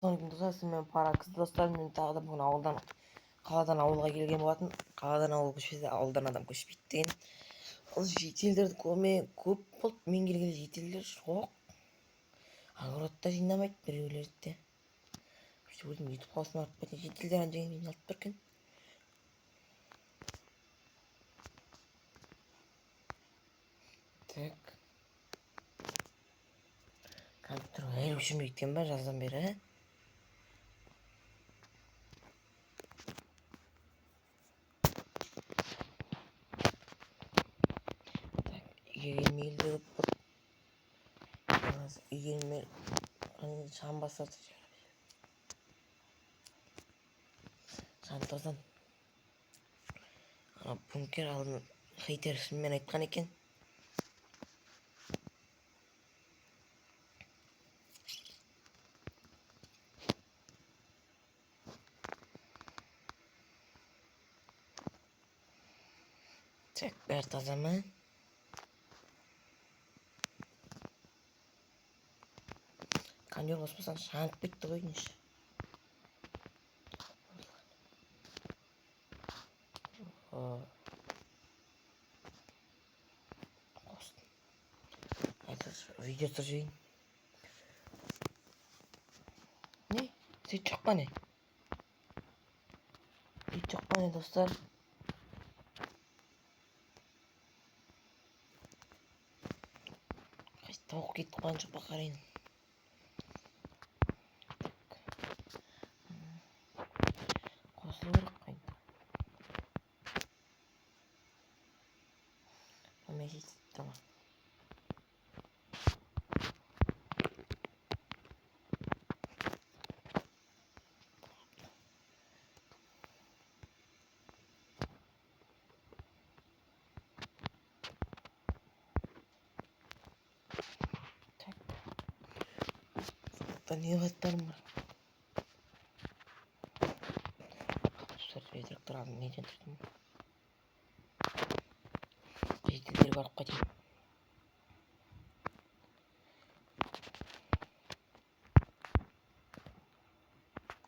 Ассалаумағалейкум, достар! Мен Паракс. Достар, мен тағы да бүгін ауылдан, қаладан ауылға келген болатын. Қаладан ауыл көшпесе, ауылдан адам көшпейді деген. Ол жителдерді көрме көп болды. Мен келгелі жителдер жоқ. Огородта жинамайды біреулерді де. Өзім ютуб хаусына барып кетейін. Жителдер ана жерге жиналып тұр екен. Так. Компьютер әлі өшірмей кеткен ба жаздан бері? Так, үйге келмегелі де көп болды. Үйге келмей шам басады. Шам тозан. Ана бункер алдын хейтер шынымен айтқан екен. Так, бәрі таза ма? Кондер қоспасаң шаңып кетті ғой неше. Қостым. Видео түсіріп жіберейін. Не? Свет жоқ па не? Свет жоқ па не, достар? Қайсы тауық кетіп қалған жоқ па қарайын. Қосылу керек қой. Месяц тұр ма? Так. Не заттарым бар? Трактор алдым, неден тұрдым? Жителдерге барып қайтайын.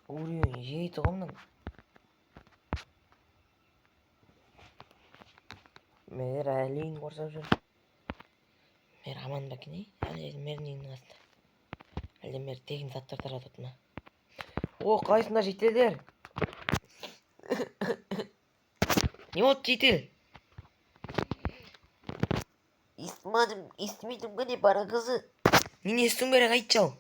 Уровень жеті ғой мынаның. Мэр әлі үйін қоршап жүр. Мэр аман ба екен, ей? Әлде мэрдің үйінің қасында. Әлде мэр тегін заттар таратады ма? О, қалайсыңдар, жителдер? Не болды, жител? Естімедім, естімедім гіне, бара қызы. Нені естуің керек, айтшы ал.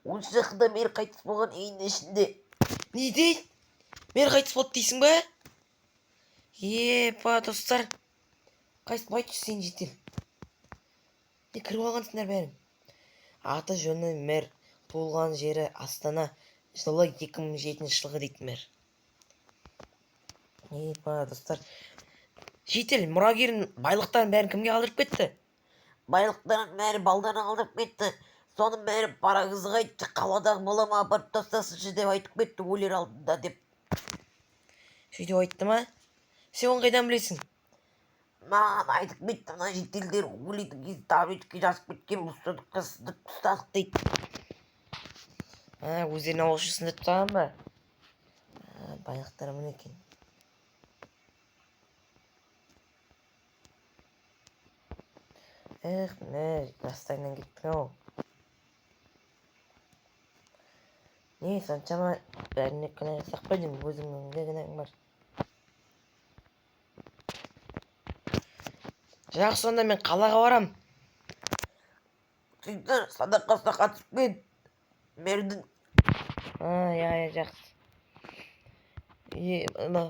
10 жақында мэр қайтыс болған үйдің ішінде. Не дейді? Мэр қайтыс болды дейсің ба? Епа, достар. Қайтыс айтшы сен, жител. Не кіріп алғансыңдар бәрің? Аты жөні мэр, туылған жері Астана, жылы 2007 жылғы дейді мэр. Епа, достар. Жител, мұрагерін байлықтарын бәрін кімге қалдырып кетті? Байлықтарын бәрі балдарына қалдырып кетті. Соның бәрі пара қызыға айтты, қаладағы балама апарып тастасыншы деп айтып кетті өлер алдында деп. Сөйтіп айтты ма? Сен оны қайдан білесің? Маған айтып кетті, мына жителдер өлетін кезде таблетка жазып кеткен, бұл сандыққа сындырып тастадық дейді. А, өздерінің ауызша сындырып тастаған ба? А, байлықтары міне екен. Эх, мә, жастайынан кеттің ау. Не, соншама бәріне кінә жасақ па деймін, өзіңнің де кінәң бар. Жақсы, сонда мен қалаға барам. Сөйтіп садақасына қатысып кет мэрдің. А, иә, иә, жақсы. Е, мына.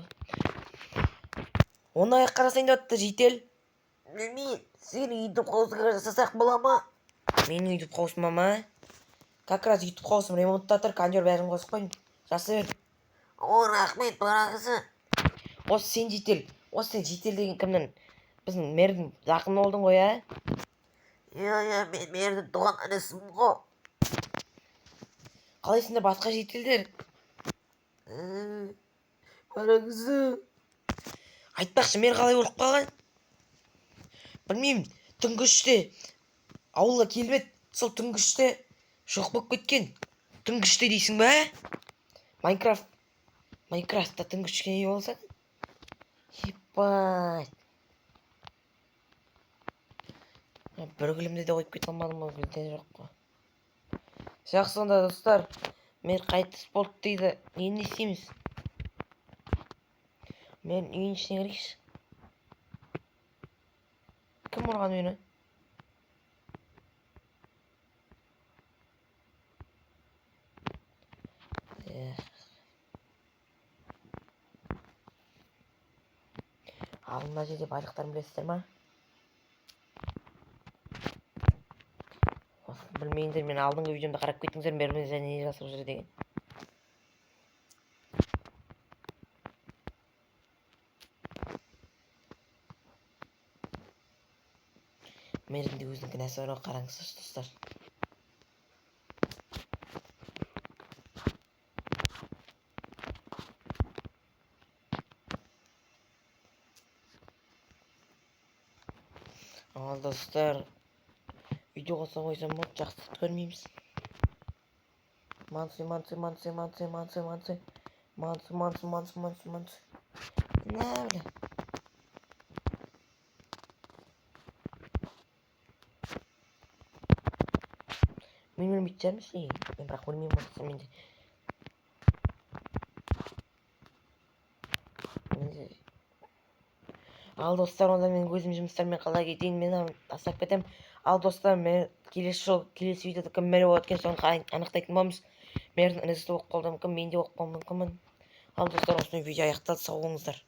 Оны аяққа жасайын деп жатты, жител. Білмеймін, сенің ютуб хаусыңа жасасақ бола ма? Менің ютуб хаусыма ма? Как раз ютуб хаусым ремонтта тұр, кондер бәрін қосып қойдым. Жасай бер. О, рахмет, бара қызы. Осы сен жител. Осы сен жител деген кімнің? Біздің мэрдің жақыны болдың ғой, ә? Иә, иә, мен мэрдің туған інісімін ғой. Қалайсыңдар, басқа жителдер? Бара қызы. Айтпақшы, мэр қалай өліп қалған? Білмеймін, түнгі 3-те ауылға келіп еді. Сол түнгі 3-те Жоқ болып кеткен. Тым күшті дейсің ба? Майнкрафт. Майнкрафтта тым күшті не болса? Ебать. Бір гүлімді де қойып кете алмадым ғой, гүл де жоқ қой. Жақсы онда, достар. Мэр қайтыс болды дейді. Енді не істейміз? Мен үйдің ішіне кірейікші. Кім ұрған мені? Эх. Ал мына жерде байлықтарын білесіздер ма? Осыны білмеңдер, мен алдыңғы видеомда қарап кеттіңіздер, мэр не жасап жүр деген. Мэрдің де өзінің кінәсі бар ғой, қараңыздаршы, достар. Ал достар, видео қоса қойсам болды, жақсы көрмейміз. Мансы, мансы, мансы, мансы, мансы, мансы. Мансы, мансы, мансы, мансы, мансы. На, бля. Мен өлмейтін шығармын ше. Мен бірақ өлмеймін ғой, менде. Менде. Ал достар, онда мен өзім жұмыстармен қала кетейін, мен тастап кетемін. Ал достар, мен келесі жолы, келесі видеода кім мэр болады екен, соны анықтайтын боламыз. Мэрдің інісі болып қалуы мүмкін, мен де болып қалуым мүмкінмін. Ал достар, осымен видео аяқталды, сау болыңыздар.